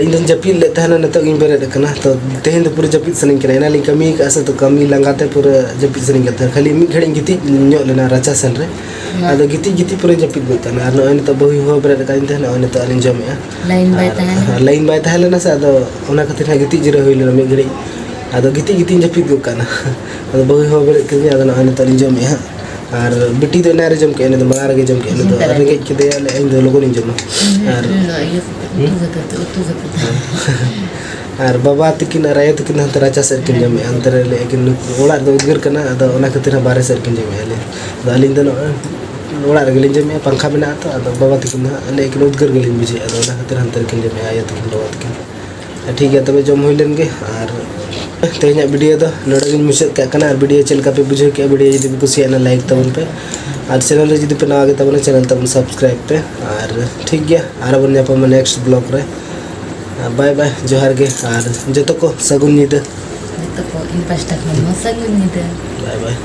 ᱤᱧ ᱫᱚᱧ ᱡᱟᱹᱯᱤᱫ ᱞᱮᱫ ᱛᱟᱦᱮᱱᱟ, ᱱᱤᱛᱚᱜ ᱜᱤᱧ ᱵᱮᱨᱮᱫ ᱟᱠᱟᱱᱟ᱾ ᱛᱚ ᱛᱮᱦᱮᱧ ᱫᱚ ᱯᱩᱨᱟᱹ ᱡᱟᱹᱯᱤᱫ ᱥᱟᱱᱟᱧ ᱠᱟᱱᱟ᱾ ᱮᱱᱟᱱ ᱞᱤᱧ ᱠᱟᱹᱢᱤ ᱟᱠᱟᱫᱼᱟ ᱥᱮ, ᱛᱚ ᱠᱟᱹᱢᱤ ᱞᱟᱸᱜᱟ ᱛᱮ ᱯᱩᱨᱟᱹ ᱡᱟᱹᱯᱤᱫ ᱥᱟᱱᱟᱧ ᱠᱟᱱ ᱛᱟᱦᱮᱱᱟ᱾ ᱠᱷᱟᱹᱞᱤ ᱢᱤᱫ ᱜᱷᱟᱹᱲᱤᱡ ᱤᱧ ᱜᱤᱛᱤᱡ ᱧᱚᱜ ᱞᱮᱱᱟ ᱨᱟᱪᱟ ᱥᱮᱱ ᱨᱮ᱾ ᱦᱮᱸ᱾ ᱟᱫᱚ ᱜᱤᱛᱤᱡ ᱜᱤᱛᱤᱡ ᱯᱩᱨᱟᱹᱧ ᱡᱟᱹᱯᱤᱫ ᱜᱚᱫ ᱠᱟᱱᱟ᱾ ᱟᱨ ᱱᱚᱜᱼᱚᱭ ᱱᱤᱛᱚᱜ ᱵᱟᱹᱦᱩᱭ ᱦᱚᱦᱚ ᱵᱮᱨᱮᱫ ᱟᱠᱟᱫᱤᱧ ᱛᱟᱦᱮᱱᱟ, ᱱᱚᱜᱼᱚᱭ ᱱᱤᱛᱚᱜ ᱟᱹᱞᱤᱧ ᱡᱚᱢᱮᱫᱼᱟ᱾ ᱞᱟᱭᱤᱱ ᱵᱟᱭ ᱟᱨ ᱛᱟᱦᱮᱸ ᱞᱮᱱᱟ᱾ ᱞᱟᱭᱤᱱ ᱵᱟᱭ ᱛᱟᱦᱮᱸ ᱞᱮᱱᱟ ᱥᱮ, ᱟᱫᱚ ᱚᱱᱟ ᱠᱷᱟᱹᱛᱤᱨ ᱦᱟᱸᱜ ᱜᱤᱛᱤᱡ ᱡᱤᱨᱟᱹᱣ ᱦᱩᱭ ᱞᱮᱱᱟ ᱢᱤᱫ ᱜᱷᱟᱹᱲᱤᱡ᱾ ᱟᱫᱚ ᱜᱤᱛᱤᱡ ᱜᱤᱛᱤᱡ ᱤᱧ ᱡᱟᱹᱯᱤᱫ ᱜᱚᱫ ᱠᱟᱱᱟ᱾ ᱟᱫᱚ ᱵᱟᱹᱦᱩᱭ ᱦᱚᱦᱚ ᱵᱮᱨᱮᱫ ᱠᱮᱫᱤᱧᱟ, ᱟᱫᱚ ᱱᱚᱜᱼᱚᱭ ᱱᱤᱛᱚᱜ ᱞᱤᱧ ᱡᱚᱢᱮᱫᱼᱟ ᱦᱟᱸᱜ᱾ ᱟᱨ ᱵᱤᱴᱤ ᱫᱚ ᱮᱱᱟᱝ ᱨᱮ ᱡᱚᱢ ᱠᱮᱫᱼᱟ, ᱩᱱᱤ ᱫᱚ ᱢᱟᱲᱟᱝ ᱨᱮᱜᱮ ᱡᱚᱢ ᱠᱮᱫᱼᱟ, ᱩᱱᱤ ᱫᱚ ᱤᱥᱤᱱ ᱛᱟᱨᱟ ᱨᱮᱜᱮᱡ ᱜᱮ᱾ ᱠᱮᱫᱮᱭᱟ, ᱞᱟᱹᱭᱮᱫᱼᱟ, "ᱤᱧ ᱫᱚ ᱞᱚᱜᱚᱱᱤᱧ ᱡᱚᱢᱟ᱾" ᱦᱩᱸ, ᱟᱨ ᱦᱩᱸ, ᱤᱭᱟᱹ ᱠᱟᱛᱮ, ᱩᱛᱩ ᱠᱟᱛᱮ, ᱩᱛᱩ ᱠᱟᱛᱮ᱾ ᱟᱨ ᱵᱟᱵᱟ ᱛᱟᱹᱠᱤᱱ ᱟᱨ ᱟᱭᱳ ᱛᱟᱹᱠᱤᱱ ᱫᱚ ᱦᱟᱱᱛᱮ ᱨᱟᱪᱟ ᱥᱮᱫ ᱨᱮᱠᱤᱱ ᱡᱚᱢᱮᱫᱼᱟ, ᱚᱱᱛᱮ ᱨᱮ ᱞᱟᱹᱭᱮᱫᱼᱟ ᱠᱤᱱ, "ᱚᱲᱟᱜ ᱨᱮᱫᱚ ᱩᱫᱽᱜᱟᱹᱨ ᱠᱟᱱᱟ", ᱟᱫᱚ ᱚᱱᱟ ᱠᱷᱟᱹᱛᱤᱨ ᱦᱟᱸᱜ ᱵᱟᱦᱨᱮ ᱥᱮᱫ ᱨᱮᱠᱤᱱ ᱡᱚᱢᱮᱫᱼᱟ᱾ ᱞᱟᱹᱭ, ᱟᱫᱚ ᱟᱹᱞᱤᱧ ᱫᱚ ᱱᱚᱜᱼᱚᱭ ᱚᱲᱟᱜ ᱨᱮᱜᱮᱞᱤᱧ ᱡᱚᱢᱮᱫᱼᱟ, ᱯᱟᱝᱠᱷᱟ ᱢᱮᱱᱟᱜᱼᱟ ᱛᱚ, ᱟᱫᱚ ᱵᱟᱵᱟ ᱛᱟᱹᱠᱤᱱ ᱫᱚ ᱦᱟᱸᱜ ᱞᱟᱹᱭᱮᱫᱼᱟ ᱠᱤᱱ, "ᱩᱫᱽᱜᱟᱹᱨ ᱜᱮᱞᱤᱧ ᱵᱩᱡᱷᱟᱹᱣᱮᱫᱼᱟ", ᱟᱫᱚ ᱚᱱᱟ ᱠᱷᱟᱹᱛᱤᱨ ᱦᱟᱱᱛᱮ ᱨᱮᱠᱤᱱ ᱡᱚᱢᱮᱫᱼᱟ ᱟᱭᱳ ᱛᱟᱹᱠᱤᱱ, ᱵᱟᱵᱟ ᱛᱟᱹᱠᱤᱱ᱾ ᱴᱷᱤᱠ ᱜᱮᱭᱟ, ᱛᱚᱵᱮ ᱡᱚᱢ ᱦᱩᱭ ᱞᱮᱱ ᱜᱮ᱾ ᱟᱨ ᱛᱮᱦᱮᱧᱟᱜ ᱵᱷᱤᱰᱤᱭᱳ ᱫᱚ ᱱᱚᱰᱮ ᱜᱤᱧ ᱢᱩᱪᱟᱹᱫ ᱠᱟᱜ ᱠᱟᱱᱟ᱾ ᱟᱨ ᱵᱷᱤᱰᱤᱭᱳ ᱪᱮᱫ ᱞᱮᱠᱟ ᱯᱮ ᱵᱩᱡᱷᱟᱹᱣ ᱠᱮᱜᱼᱟ, ᱵᱷᱤᱰᱤᱭᱳ ᱡᱩᱫᱤ ᱯᱮ ᱠᱩᱥᱤᱭᱟᱜᱼᱟ, ᱞᱟᱭᱤᱠ ᱛᱟᱵᱚᱱ ᱯᱮ᱾ ᱟᱨ ᱪᱮᱱᱮᱞ ᱨᱮ ᱡᱩᱫᱤ ᱯᱮ ᱱᱟᱣᱟ ᱜᱮ ᱛᱟᱵᱚᱱᱟ, ᱪᱮᱱᱮᱞ ᱛᱟᱵᱚᱱ ᱥᱟᱵᱥᱠᱨᱟᱭᱤᱵ ᱯᱮ᱾ ᱟᱨ ᱴᱷᱤᱠ ᱜᱮᱭᱟ, ᱟᱨᱚ ᱵᱚᱱ ᱧᱟᱯᱟᱢᱟ ᱱᱮᱠᱥᱴ ᱵᱞᱚᱜ ᱨᱮ᱾ ᱵᱟᱭ ᱵᱟᱭ, ᱡᱚᱦᱟᱨ ᱜᱮ, ᱟᱨ ᱡᱚᱛᱚ ᱠᱚ ᱥᱟᱹᱜᱩᱱ ᱧᱤᱫᱟᱹ᱾ ᱡᱚᱛᱚ ᱠᱚ ᱤᱧ ᱯᱟᱦᱴᱟ ᱠᱷᱚᱱ ᱦᱚᱸ ᱥᱟᱹᱜᱩᱱ ᱧᱤᱫᱟᱹ᱾ ᱵᱟᱭ ᱵᱟᱭ᱾